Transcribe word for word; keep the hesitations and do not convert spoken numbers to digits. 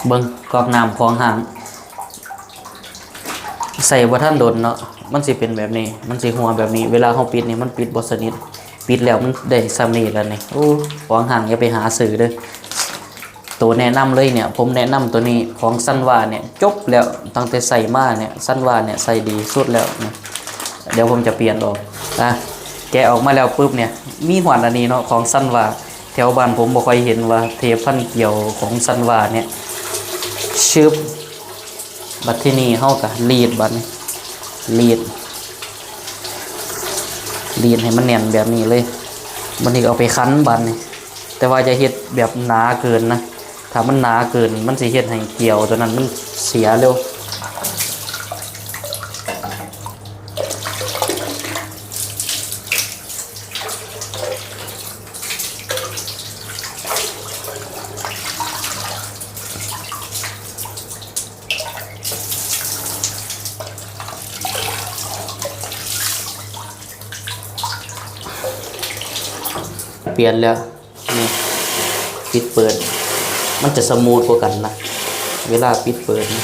เบิ่งก๊อกน้ำของห้าง ใส่บ่ทันโดนเนาะ มันสิเป็นแบบนี้ มันสิหัวแบบนี้ เวลาเฮาปิดนี่มันปิดบ่สนิท ปิดแล้วมันได้ส่ำนี้แล้วนี่ โอ้ ของห้างอย่าไปหาซื้อเด้อ ตัวแนะนำเลยเนี่ย ผมแนะนำตัวนี้ของซันวาเนี่ย จบแล้ว ตั้งแต่ใส่มาเนี่ย ซันวาเนี่ยใส่ดีสุดแล้วนะ เดี๋ยวผมจะเปลี่ยนออกนะ แกะออกมาแล้วปุ๊บเนี่ย มีฮอดอันนี้เนาะ ของซันวา แถวบ้านผมบ่ค่อยเห็นว่าเทปพันเกลียวของซันวาเนี่ย ชึบ บัดทีนี้เฮาก็รีดบัดนี้ รีด รีดให้มันแน่นแบบนี้เลย บัดนี้ก็เอาไปคั้นบัดนี้ แต่ว่าอย่าเฮ็ดแบบหนาเกินนะ ถ้ามันหนาเกินมันสิเฮ็ดให้เกลียวตัวนั้นมันเสียเร็ว เปลี่ยนแล้ว นี่ ปิดเปิด มันจะสมูทกว่ากันนะ เวลาปิดเปิดนะ